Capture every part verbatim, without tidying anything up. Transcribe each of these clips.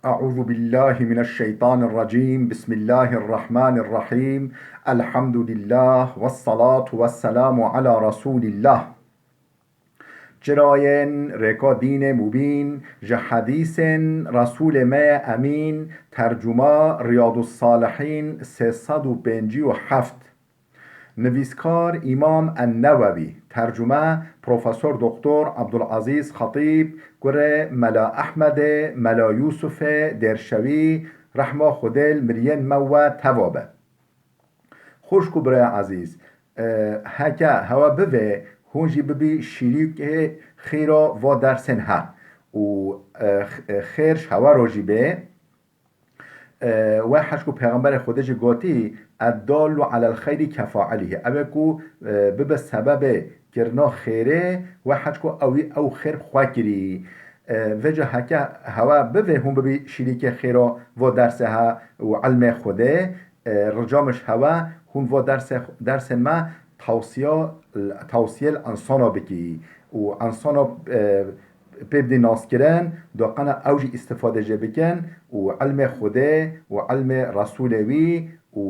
أعوذ بالله من الشيطان الرجيم. بسم الله الرحمن الرحيم. الحمد لله والصلاة والسلام على رسول الله. Çirayên rêka dînê mubîn ji hedîsên Resûlê me yê Emîn, tercuma Riyadus Salihîn sê sed û pêncî û heft. Nivîskar Îmam En-Newewî, tercume Profesor Doktor Abdulazîz Xetîb, kurê Mela Ehmedê, Mela Yûsufê Dêrşewî, rehma Xwedê li miriyên me we teva be. Xwişk û birayê ezîz, e, heke hewe bivê, hûn jî bibî şîrîkê xêra va dersên he û, e, x-, e, xêr ji hewe re jî bê. E, we heçku Pêxemberê Xwedê jî gotî, "Eddallu alel xeyrî kefailîhî." Ew ê ku, e, bibe sebebê kirina xêrê, we heçku ewî ew xêr xwe kirî. E, vêca heke hewe bivê hûn bibî şîrîkê xêra vo dersê he û ilmê Xwedê, e, rica min ji hewe hûn vo dersê, dersên me tawsiya, tawsiyê li insana bikî û insana, e, pê bidî naskirin, doqena ew jî îstifade jê bikin û ilmê Xwedê û ilmê Resûlê wî û,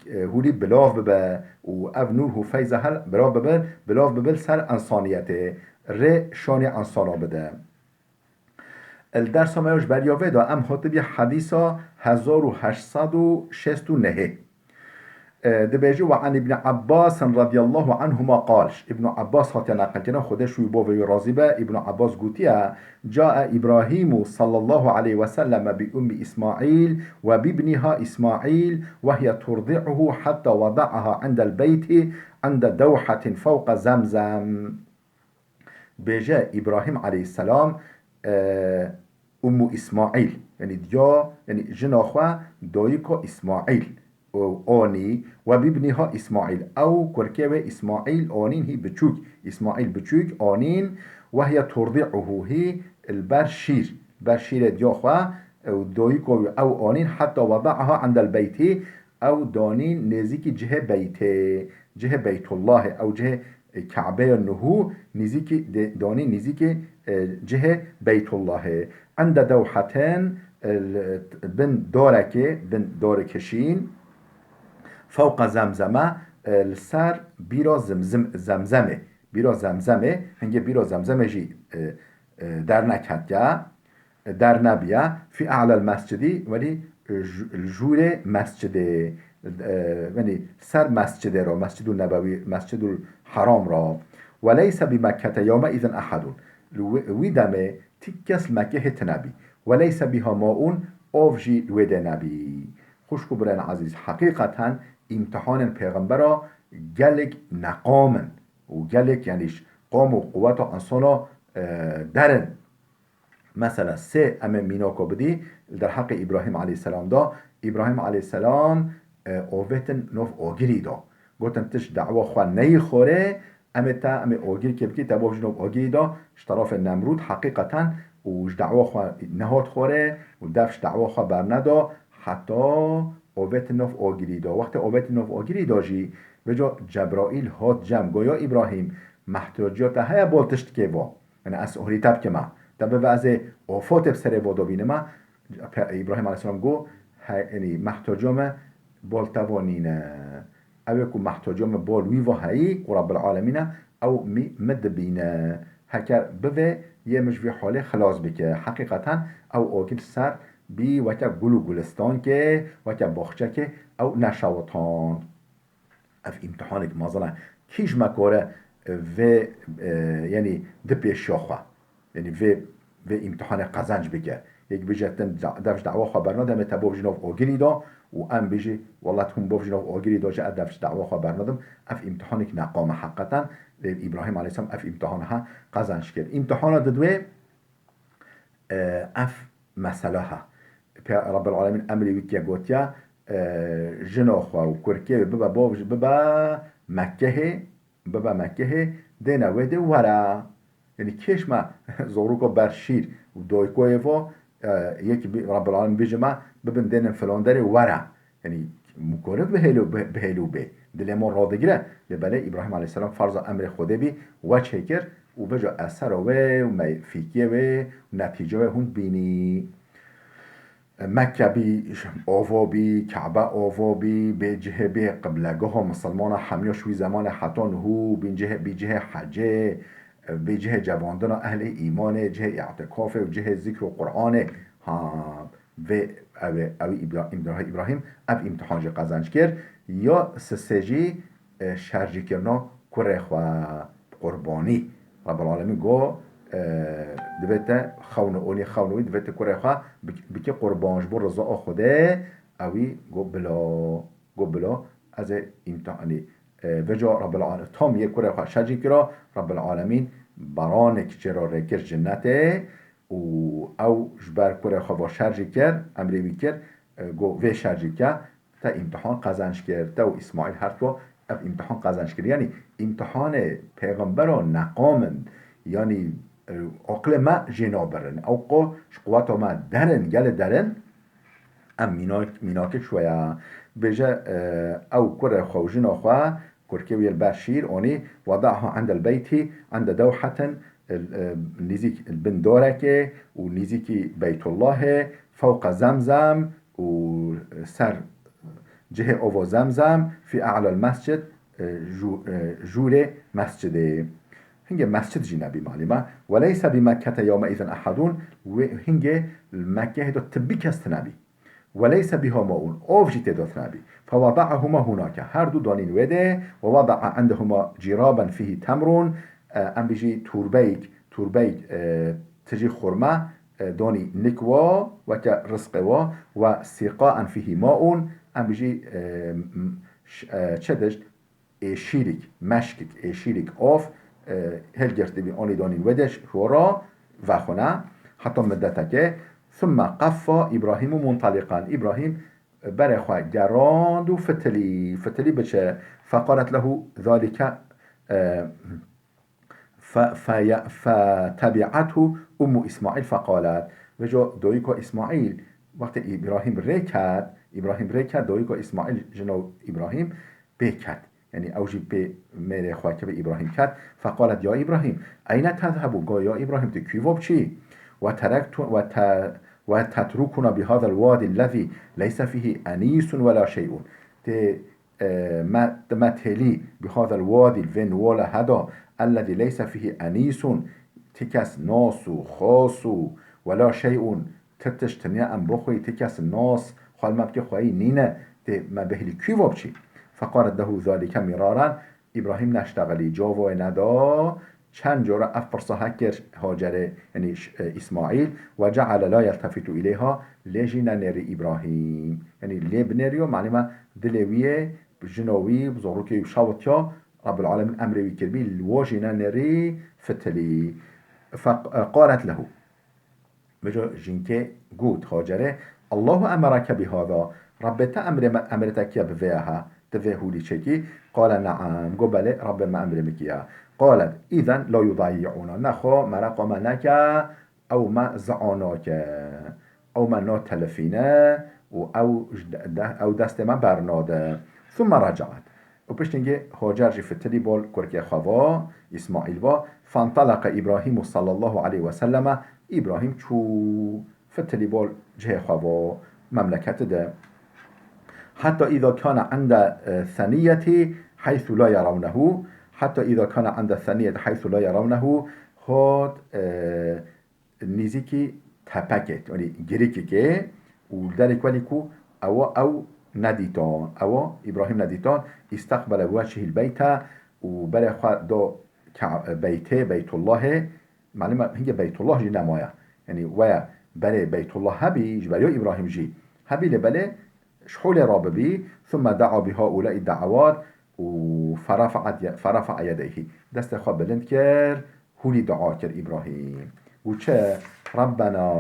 e, hûrî bilav bibe û ev nûr û feyza hel bilav bibe, bilav bibe li ser insaniyetê, rê şanê insana bide. Li dersa me ya ji beriya vê de em hatibî hedîsa hezar û heşt sed û şêst û nehê. E, dibêje, "Ve an Ibn Abbas radiyallahu anhuma qal." Ji Ibn Abbas hatiye neqilkirin, Xwedê ji wî bo ve wî razî be, Ibn Abbas gotiye, "Cae Îbrahîmu sallallahu aleyhi ve selleme bi ummi Îsmaîl ve bibniha Îsmaîl ve hiye turdi'uhu hatta wada'aha indel beyti inde dewhatin fewqa Zemzem." Bêje Îbrahîm aleyhisselam, e, Ummu Îsmaîl, yanî diya, yanî jina xwe, dayika Îsmaîl, o, anî, we bibniha Îsmaîl, ew kurkê wê Îsmaîl anîn hî biçûk, Îsmaîl biçûk anîn, we hiye turdi'uhu hî li ber şîr, ber şîrê diya xwe, ew dayika wî ew anîn, heta weda'aha indel beyti, ew danîn nêzîkî cihê beytê, cihê Beytullahê, ew cihê, e, Kabeya nuhû nîzîkî de-, danîn nîzîkî, e, cihê Beytullahê. Inde dewhetin, e, li, bin darekê, bin darekê şîn, fewqa Zemzeme, e, li ser bîra Zimzim-, Zemzemê. Bîra Zemzemê, hingê bîra Zemzemê jî, e, e, derneketiye. Dernebiye, fî a'lel mescidî, welî, e, ju-, li jûrê mescidê, e, welî ser mescidê re, Mescidû Nebewî, Mescidûl Heram re. Ve leyse bi Mekkete yewme îzin ehedûn. Li wî, wî demê ti kes li Mekkehê tine bî. Ve leyse biha maûn, av jî li wê de nebî. Xwişk û birên ezîz, heqîqeten îmtihanên pêxembera gelek neqam in û gelek, yanî ji qam û quweta insana, e, der in. Mesela sê em ê mînako bidî, li derheqê Îbrahîm aleyhisselam da, Îbrahîm aleyhisselam, e, ovetin nov ogirî da. Gotin, "Tu ji dawa xwe neyî xorê, em ê te, em ê ogirkê bikî, te bov ji nov ogirî da, ji terafê Nemrûd heqîqeten û ji dawa xwe nehat xorê û dev ji dawa xwe berneda, heta ovetin nov ogirî da." Wextê ovetin nov ogirî da jî, vêca Cebraîl hat cem, go, "Ya Îbrahîm, mehtaciya te heye bol tiştkê va?" Yanî ez ohrî te bikime. Te bibe ez ê ofotê bi serê bo dobînime. Pe-, Îbrahîm aleyhisselam got, he, yanî mehtaca me bol te va nîne. Ew ê ku mehtaca me bol wî va heyî, ku Rabbil Alemîn e, ew mî-, mi dibîne. Heker bivê, yê min ji vî holê xilas bike. Heqîqeten ew ogir ser bî weke gul û gulistankê, weke baxçekê, ew neşewitand. Ev îmtihanek mezin e. Kî ji me kore, e, vê, e, yanî di pêşiya xwe, yanî vê, vê îmtihanê qezenc bike? Yek bêje, "Tin da-, dev ji dawa xwe bernade, em ê te bov ji nav ogirî da." Û em bêjî, "Wela tu hûn bov ji nav ogirî da jî, ez dev ji dawa xwe bernadim." Ev îmtihanek neqam e heqeten. Lê Îbrahîm aleyhisselam ev îmtihana he qezenc kir. Îmtihana didwê, e, ev mesela ha. Pê Rabbil Alemîn emrê wî kê gotiye, e, jina xwe û kurkê wê bibe bov-, bibe Mekkehê, bibe Mekkehê, dêne wê dê were. Yanî kêş me zorûka ber şîr û doykoyê vo, e, yekî bi-, Rabbil Alemîn bêje me, bibin dênin filan derê were. Yanî mukore bihêlo, bi-, bihêlo bê. Dilê me radigire. Lê belê Îbrahîm aleyhisselam ferza emrê Xwedê bî, we çêkir û vêca esera wê û me fîkiyê wê û netîce wê hûn bînî. Mekke bî ava bî, Kebe ava bî, bê cihê bê qiblegeha misilmana hemiya ji wî zemanê heta niho bîn cihê, bî cihê hecê, bê cihê cevandina ehlê îmanê, cihê îtikafê û cihê zikr û Qur'anê. Ha, vê ew ê, ew î Îbra-, Îbra-, Îbrahîm ev îmtihan jî qezenc kir. Ya sisê jî, e, şerjîkirina kurê xwe bi qurbanî. Rebbil Alemîn got, e, divê te xewno, onî xewno wî, divê te kurê xwe bik-, bikî qurban ji bo rizaya Xwedê. Ewî got, bila, got, bila, ez ê îmtihanî. E, vêca Rebbil Alemîn, tam yê kurê xwe şerjî kira, Rebbil Alemîn baranek çê re rêkir cinnetê û ew ji ber kurê xwe va şerjî kir, emrê wî kir, e, got, vê şerjî ke, te îmtihan qezenc kir, te û Îsmaîl her du ev îmtihan qezenc kir. Yanî îmtihanê pêxembera neqamind, yanî, e, aqilê me jê nabirin. Ew qo ji quweta me derin, gelê derin, em mînak-, mînakê çi we ya. Bêje, e, ew kurê xwe û jina xwe, kurkê wî li ber şîr, onî, wada'ha endel beyti, ende dewhetin, e, e, nîzîk bin dorekê û nîzîkî Beytullahê, fewqa Zemzem, û ser cihê ova Zemzem, fî a'lal mescid, e, jû-, e, jûrê mescidê. Hingê mescid jî nebî malî me. Ve leyse bi Mekkete yewme îzin ehedûn, wê hingê li Mekkehê de tibî kes tinebî. Ve leyse biha maun, av jî tê de tinebî. Fewada'ahuma hunake, her du danîn wê de, ve wada'a endehuma ciraben fîhî temrun, e, em bijî turbeyk, turbeyk, e, tijî xurma, e, danî nik wa, weke rizqê wa, ve siqaen fîhî maun, em bijî, e, m-, ş-, e, çi dişt, êşîrik, meşkik, êşîrik of, e, hilgirtibî, onî danîn wê de, ji hora vexwine, heta middeteke. Thumme qeffa Îbrahîmu muntaliqan. Îbrahîm, e, berê xwe gerand û fitilî, fitilî biçe. Feqalet lehu zalike, e, Fe-, fe-, fetebi'athu ummu Îsmaîl feqalet. Vêca dayika Îsmaîl, wextê Îbrahîm rê ket, Îbrahîm rê ket, dayika Îsmaîl, jina Îbrahîm, pê ket. Yanî ew jî pê mêrê xwe keve Îbrahîm ket. Feqalet, ya Îbrahîm, eyne tezhebu? Got, ya Îbrahîm, tu kî va biçî? Ve terektu-, ve te-, ve tetrukuna bi hazel wadi lezî leyse fîhî enîsun ve la şey'un. Tê e, me, me têlî bi hazel wadî, vê niwala heda, ellezî leyse fîhî enîsun, ti kes nas û xas û wela şey'un, ti tişt tenya em bixwî, ti kes nas, xwe li me bikê xweyî nîne, tê me bêhlî kî va biçî? Feqalet lehu zalike mîraran, Îbrahîm neştexilî, cavayê neda, Çend cara ev pirsa hekir Hacerê, yanî ş-, e, Îsmaîl, ve ceale la yeltefitu îleyha, lê jî nenêrî Îbrahîm. Yanî lê binêriyo, malê me dilê wî yê, jina wî, bi zorokê wî şawitiya, Rabbil Alemîn emrê wî kirbî, li wa jî nenêrî fitilî. Fe, e, qalet lehu. Vêca jinkê got Hacerê, Allahu emereke bihada, Rabbê te emrê me, emrê te kiye bi vê ya ha, tu vê hûlî çêkî? Qale ne'am, got belê, Rabbê me emrê min kiye. Qalet, îzen la yudayi'una, nexwe mereqa me neke, ew me zia nake, ew me natelifîne û ew ji de-, de-, ew destê me bernade. Thumme recaet. Û piştî hingê Hacer jî fitilî bol kurkê xwe va, Îsmaîl va, fentalaqa Îbrahîmu sallallahu aleyhi ve selleme, Îbrahîm çû fitilî bol cihê xwe va, memleketê de. Heta îza kana ende, e, seniyetî heysu la yerawnehu, heta îza kana ende seniyetî heysu la yerawnehu, hat, e, nîzîkî tepekê, yanî girikekê û li derê welî ku ewa ew nedîtan, ewa Îbrahîm nedîtan, îsteqbele bi wecihîl beyte û berê xwe da Ka-, beytê, Beytullahê, malûm e, hingê Beytullah jî nemaye. Yanî weya berê Beytullah hebî, ji beriya Îbrahîm jî hebî, lê belê ji holê rabibî, thumme da'a bi haulai da'awat û ferafa'a ye-, ferafa'a yedeyhi. Destê xwe bilind kir, hûlî dua kir Îbrahîm. Û çi? Rabbena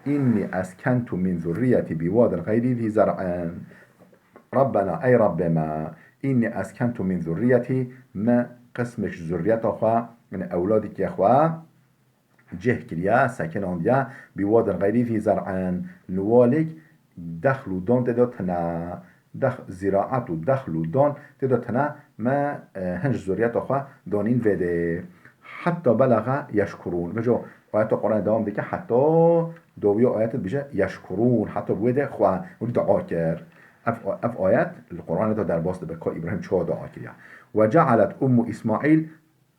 inni eskentu min zurriyeti bi wadin gayri zî zer'in. Rabbena, ey Rabbê me, inni eskentu min zurriyeti, me qismek ji zurriyeta xwe, yani ewladikê xwe, cih kiriye, sekinandiye, bi wadin gayri zî zer'in, li walek dexl û dan tê de tine, dex-, ziraet û dexl û dan tê de tine, me, e, hin ji zurriyeta xwe danîn vê de. Hetta belaxa yeşkurûn. Veco, Ayeta Qur'anê dewam dike, heta doviya ayetê dibêje, "Yeşkurûn", heta wê de xwe, wî dua kir. Ev, ev ayet li Qur'anê de derbas dibe, ka Îbrahîm çawa dua kiriye. "Ve cealet ummu Îsmaîl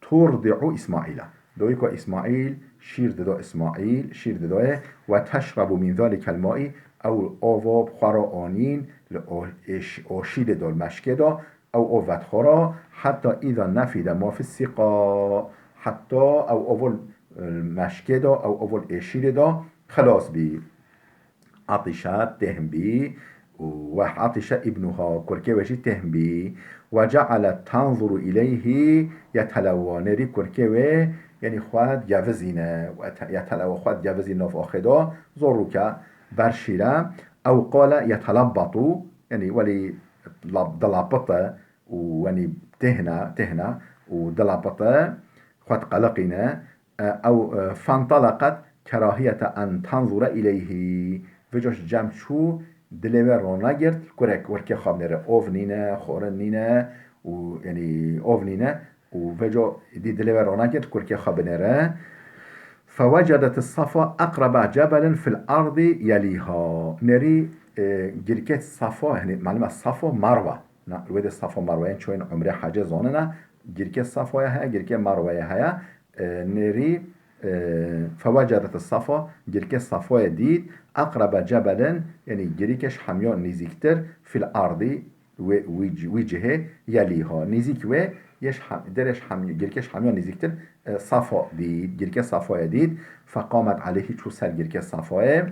turdi'u Îsmaîla." Doyî ku Îsmaîl şîr dida, Îsmaîl şîr didaye, "ve teşrebu min zalikel maî", ew ava bi xwe re anîn li o-, êş-, aşîlê de, li meşkê de, ew av vedixwara, "heta îza nefîde ma fis sîqa", heta ew ava li, li meşkê de, ew ava li êşîlê de xilas bî. Atîşe têhm bî û weh atîşe îbnuha, kurkê wê jî têhm bî. Ve cealet tenzuru îleyhî yetelewwa. Nêrî kurkê wê, yanî xwe digevizîne. Ve te-, yetelewwa, xwe digevizîne nav axê de, zorûke, ber şîre. Ew qale yetelebbatu, yanî welî lab-, dilapite û, yanî têhne, têhne û dilapite, xwe diqeleqîne. E, ew, e, "Fenteleqet kerahiyete en tenzure ileyhî." Vêca ji cem çû, dilê wê ranegirt, kurek, kurkê xwe binêre. Ov nîne, xwarin nîne û, yanî, ov nîne û vêca dî dilê wê ranegirt, kurkê xwe binêre. "Fewecedet safa eqreba cebelin fil ardî yelîha." Nêrî, e, girkê Safa, yanî, malum e Safa Marwa. Na, wê de Safa Marwa, yên çûyên umrê hecê zanine, girkê Safaya heye, girkê Marwaya heye. E, nêrî, e, fewecedet safa, girkê Safayê dît, eqrebe cebelin, yanî girîkê ji hemiya nêzîktir, fil ardî, wê, wî ci-, wî cihê, yelîha, nêzîk wê, yê ji hem-, derê ji hem-, girkê ji hemiya nêzîktir, e, Safa dît, girkê Safayê dît, feqamet aleyhî, çû ser girkê Safayê,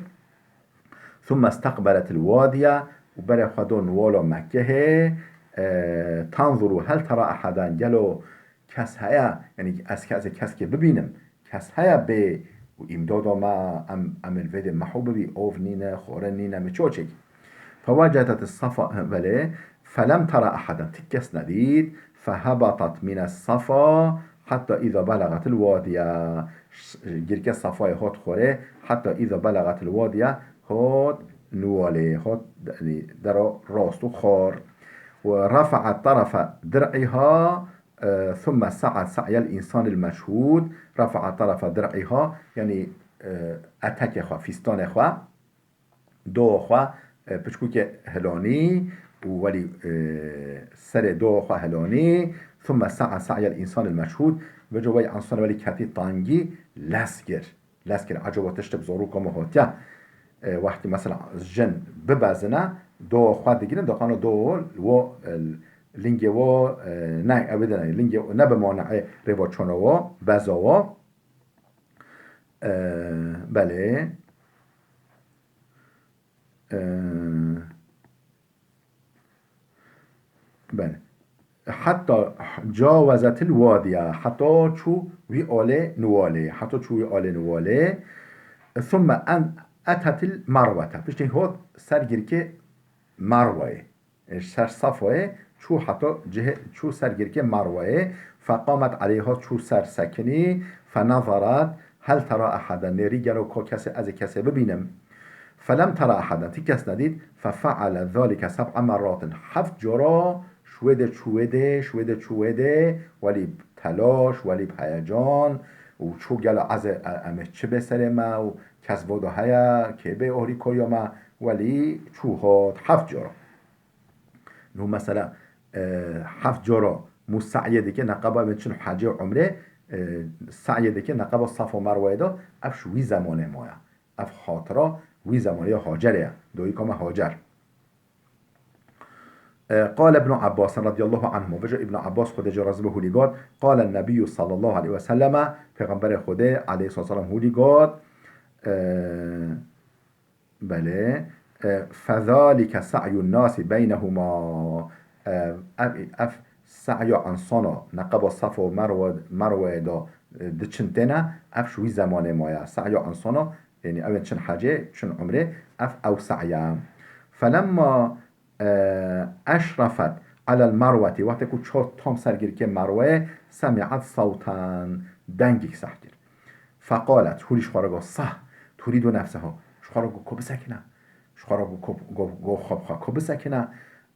thumme isteqbeletil wadiye, û berê xwe do niwala Mekkehê, e, tanzuru hel tera ehaden, gelo kes heye, yanî ez ke-, ez ê keskê bibînim, kes heye bê û îmdada me, em, em li vê de meho bibî, ov nîne, xwarin nîne, min çi çêkî. Fewecedet safa, belê, felem tera ehaden, ti kes nedît, fehebetat mine safa, heta îza belegatil wadiye, ş-, girke Safayê hot xwarê, heta îza belegatil wadiye, hot niwalê, hot, yanî, dera rast û xar. Ve refaet terefe dir'iha, e, thumme sa'at sa'yel insanil meşhûd. Refaet terefe dir'iha, yanî, e, etekê xwe, fîstanê xwe, dowa xwe, e, piçkûkê hilanî û welî, e, serê dowa xwe hilanî. Thumme sa'a sa'yel insanil meşhûd. Vêca wey însan welî ketî tangî, lez kir. Lez kir. Ecaba tiştek zorûka me hatiye. E, wextî mesela jin bibezine, dowa xwe digrin, doqana dowa wo, e, lingê wo, e, ne, ew ê de ne, lingê ne bi mane'ê rêva çona wo, beza wo. E, belê. E, belê. Heta cawezetil wadiye, heta çû wî alê niwalê, heta çû wî alê niwalê. Thumme en etetil merwete, piştî hot ser girkê Merweyê. Ji ser Safayê çû heta cihê, çû ser girkê Merweyê, feqamet aleyha, çû ser sekinî, fenezarat hel tera ehaden, nêrî gelo ka kesê, ez ê kesê bibînim. Felem tera ehaden, ti kes nedît, fefeale zalike seb'a merratin, heft cara ji wê de çû wê de, ji wê de çû wê de, welî bi telaş, welî bi heyecan û çû gelo ez ê, e, em ê çi bê serê me û kes voda heye, kê bê orîkoya me, welî çû hat heft cara. Nû mesela, e, heft cara mû se'yê dike neqeba em çin hecê û umrê, e, se'yê dike neqeba Safa Merweyê de, ev ji wî zemanê maye. Ev hatira wî zemanê ya Hacerê ye. Doyîka me Hacer. E, qale Ibnu Abbas radiyallahu anhuma, vêca Ibnu Abbas Xwedê jê razî be hûlî got, qale Nebiyyû sallallahu aleyhi ve selleme, Pêxemberê Xwedê aleyhissalatu vesselam hûlî got, e, Belê. E, fezalike sa'yun nasi beynehuma. E, ev, ev se'ya insana neqeba Safa û Merwe, Merweyê de, e, diçin têne, ev ji wî zemanê maye. Se'ya insana, yanî ew ên çin hecê, çin umrê, ev ew se'ya. Felemma, e, eşrefet alel merweti, wextê ku çû tam ser girkê Merweyê, semi'et sawten, dengek seh kir. Feqalet, hûrî ji xwe re got, sah, turidu nefseha. Ji xwe re got, ko bisekine. Ji xwe re got, ko, got, got xwe bi xwe, ko bisekine.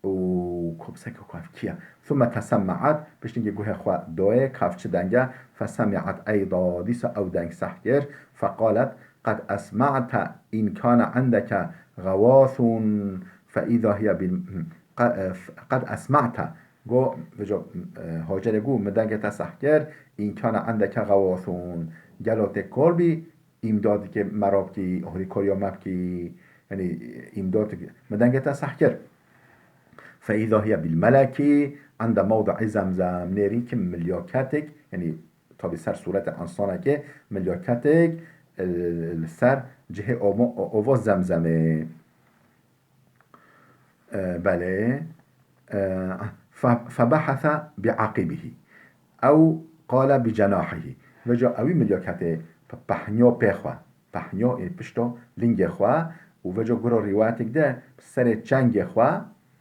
û ku bi ser ke ku ev kî ye. Thumma tesemma'at, piştî ke guhê xwe dayê, ka ev çi deng e, fesemi'at eyda, dîsa ew deng seh kir, feqalet, qed esma'te in kana indeke xewathun, fe îza hiye bil, qe-, qed esma'te, go, vêca, e, Hacerê go, min dengê te seh kir, in kana indeke xewathun, gelo tê kor bî, îmdadikê me re bikî, alîkariya me bikî, yanî îmdadikê, min dengê te seh kir. Fe îza hiye bil melekî inde mewdi'î zemzem. Nêrî ki milyaketek, yanî tabî ser sûretê însanekê, milyaketek, e, li ser cihê ova, ova zemzemê. E, belê. E, fe-, febehese bi'aqibihî. Ew qale bicenahihî. Vêca ewî milyaketê pe-, pehnya pê xwe. Pehnya ê pişta lingê xwe û vêca gura rîwayetek de serê çengê xwe,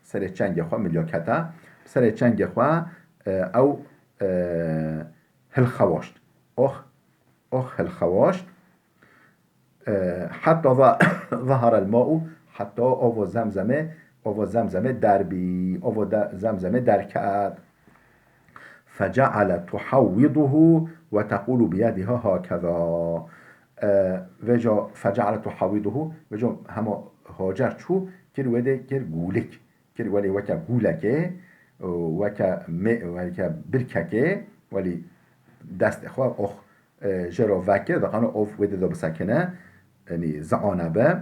serê çengê xwe milyaketa, serê çengê xwe, e, ew, e, hilxewaşt. Ox, ox hilxewaşt. E, hetta za-, zahara el-ma'u, hetta ova zemzemê, ova zemzemê derbî, ova de-, zemzemê derket. Feceale tuhawwiduhu ve tequlu biyediha hakeza. E, vêca feceale tuhawwiduhu, vêca hema Hacer çû, kir wê dê kir gûlik. Kir welî weke gûlekê, weke mê-, weke birkekê, welî destê xwe ox, e, jê re vekir, diqano ov wê dê de bisekine, yanî ziane be.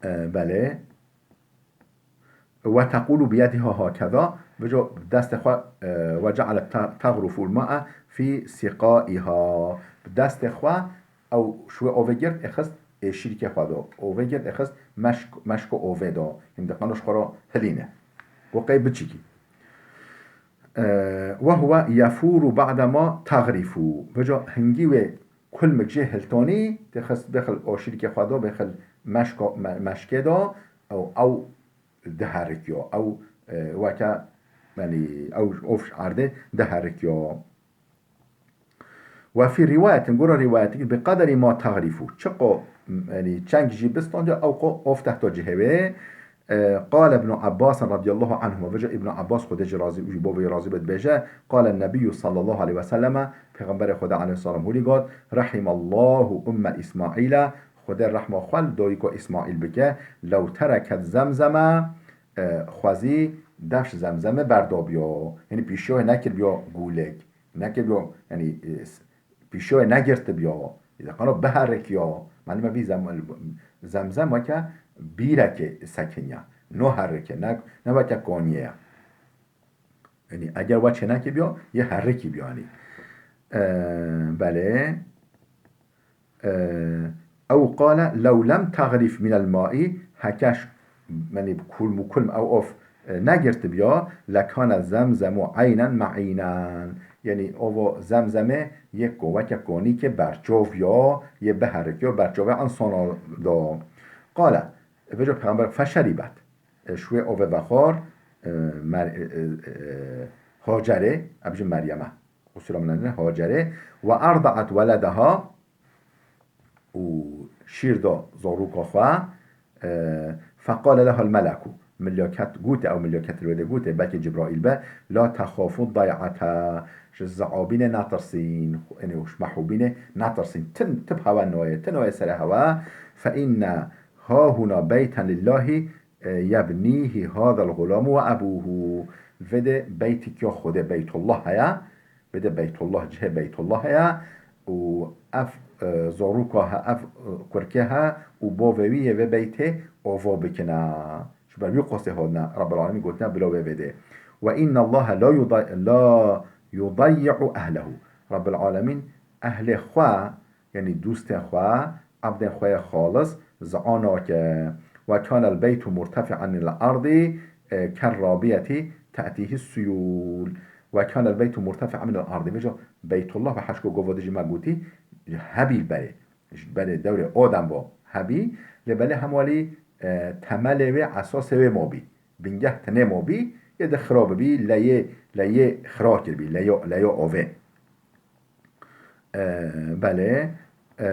E, belê. Ve tequlu biyediha hakeza, vêca destê xwe, e, ve ceale te-, tegruful ma'e fî siqaiha. Bi destê xwe ew şûê ovê girt, êxist êşîrkê xwe de. Ovê girt, êxist meşk-, meşko ovê de. Hîn diqano ji xwe re hilîne. Go qey biçikî. E, ve huve yefûru ba'de ma tegrifû. Vêca hingî wê kulmik jê hiltanî, têxist bêxil aşîrkê xwe de, bêxil meşko-, me-, meşkê de, ew, ew diherikiyo. Ew, e, weke, yanî, ew ov ji erdê diherikiyo. Ve fî rîwayetin, gora rîwayetik, bi qederî ma tegrifû. Çiqo, yanî, çeng jî bistandiyo, ew qo ov tehta cihê wê. E, qale Ibnu Abbas radiyallahu anhuma, vêca Ibnu Abbas, Xwedê jî razî, jî bo vê razî be, dibêje, qale Nebiyyû sallallahu aleyhi ve selleme, Pêxemberê Xwedê aleyhisselam hûrî got, Rahimallahu umme İsmaîle, Xwedê rehma xwe li dayika Îsmaîl bike, lew tereket zemzeme, e, xwezî defş zemzemê berdabiyo. Yanî pîşiya wê nekiribiyo gûlek. Nekiribiyo, yanî, e, s-, pîşiya wê negirtibiyo. Diqano biherikiyo. Malûm e vî zem-, zemzem weke bîrekê sekiniya. No herike, ne, ne weke koniye ya. Yanî eger we çênekê biyo, yê herikî biyo, yanî. E, belê. E, ew qale, lew lem tegrif minel maî, heke ş-, yanî bi kulm û kulm ew of, e, negirtibiyo, lekane zemzemu eynen meînen. Yanî ovo zemzemê yê ko-, weke konîkê berçov yo, yê biherikiyo, berçovê insana do. Qale, vêca Pêxember, feşeribet. E, şûê ovê vexwar, e, Mer-, e, e, e, Hacerê, em bêjin Meryeme, qusûra min neyne, Hacerê, ve erdaet weledeha, û şîr da zarûka xwe, e, feqale lehal meleku, milyaket gote, ew milyaket li wê de gote, belkî Cibraîl be, la texafu day'ate, ji ziabînê netirsîn, yanî ji mehûbînê netirsîn, tin, tu bi hewe nayê, tu nayê serê hewe, fe inne hahuna beyten lillahî, e, yebnîhî hadel xulamu ve ebûhu. Vê de beytîkiya Xwedê, Beytullah heye. Vê de Beytullah, cihê Beytullah heye. Û ev, e, zarûka he, ev, e, kurkê he û bavê wî yê vê beytê ava bikine. Ji ber wî qasê hatine Rabbil Alemîn gotine bila wê vê de. Ve innallaha la yuday-, la yudayyi'u ehlehu. Rabbil Alemîn ehlê xwe, yanî dostên xwe, ebdên xwe yê xalis, zia nake. Ve kanel beytu murtefi'en anil erdî, e, kerrabiyetî te'tîhî suyûl. Ve kanel beytu murtefi'en minel erdî. Vêca Beytullah ve heşko gova dijî me gotî, hebî li berê. Ji berê dewrê Adem bo hebî, lê belê hemwelî, e, temelê wê, esasê wê mabî. Bingeh tenê mabî, yê de xira bibî, leyê, leyê xira kirbî, leyo, leyo ovê. E, belê, e,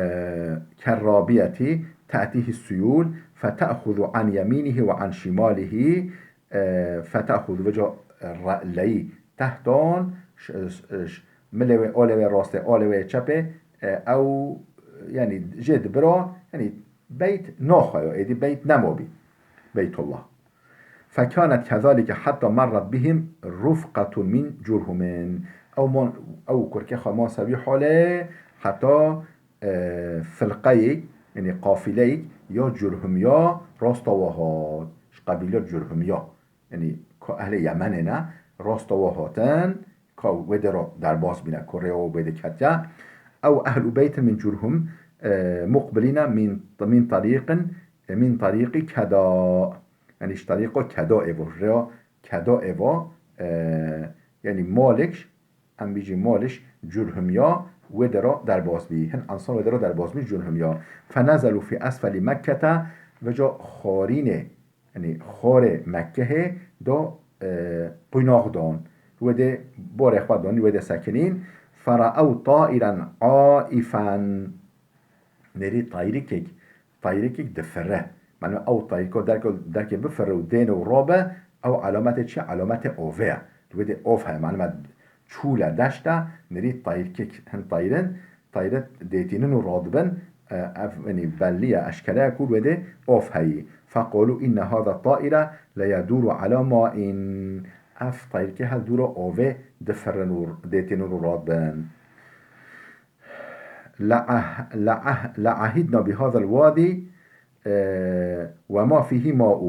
kerrabiyetî تأتيه السيول فتأخذ عن يمينه وعن شماله، e, فتأخذ veca re-, leyî tehdan, ş-, ş-, ş-, milê wê, alê wê rastê, alê wê çepê, e, ew, yanî jê dibira, yanî beyt naxwe ya, êdî beyt nemabî. Beytullah. فكانت كذلك حتى مرت بهم رفقة من جرهم. Ew man, ew kurkê xwe man ser wî halê heta, e, filqeyek, yanî qafîleyek ya Curhumya rasta wa hat. Ji qebîla Curhumya. Yanî ka ehlê Yemenê ne, rasta wa hatin, ka wê dê re derbas bîne, ka rêya wê dê ketiye. Ew ehlu beytin min Curhum, e, muqbilîne min, min tarîqin, e, min tarîqî Keda. Yanî ji tarîqa Keda êvo, rêya Keda êvo, e, yanî Malik, em bîjî Malik Curhumya wê dê re derbas bî. Hin ensar wê dê re derbas bî Curhumya. فنزلوا في أسفل مكة, veca xwarînê, yanî xwarê Mekkehê da, e, qunax dan. Wê dê barê xwe dan, wê dê sekinîn. فرأوا طائرا عائفا. Nêrî tayrikek, tayrikek difire. Mane ew tayriko derke, derkê bifire û dêne û rabe, ew alametê çi? Alametê ovê ye. Li wê dê ov heye. Mane me çûle deşte, nêrî tayrikek hin tayrin, tayre dêtînin û radibin, e, ev, yanî belliye, eşkere ye ku wê dê ov heyî. فقالوا إن هذا الطائر ليدور على ماء. Ev tayrikê hel dûra ovê difirin û dêtînin û radibin. لعه-، لعه-، لعهدنا بهذا الوادي، e, وما فيه ماء.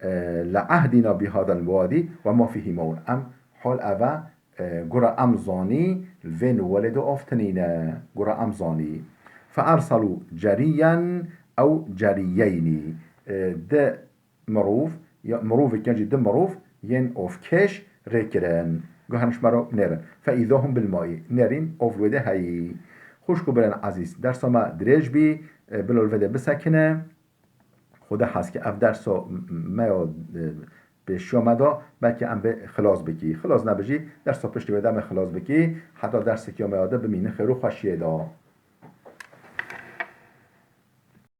E, لعهدنا بهذا الوادي وما فيه ماء. Em hal eve, e, gura em zanî, li vê nûwelê de av tinîne. Gura em zanî. فأرسلوا جريا أو جريين. E, di mirov, ya mirovek yan jî di mirov yên ovkêş rê kirin. Guherin ji me re nêrin. فإذا هم بالماء. Nêrîn ov wê de heyî. Xwişk û birên ezîz, dersa me dirêj bî, e, bila li vê de bisekine. Xuda hez ke ev dersa me ya, e, pêşiya me da, belkî em bê xilas bikî. Xilas nebijî, dersa piştî wê de em ê xilas bikî. Heta dersekî ya me ya de bimînin xêr û xweşiyê de.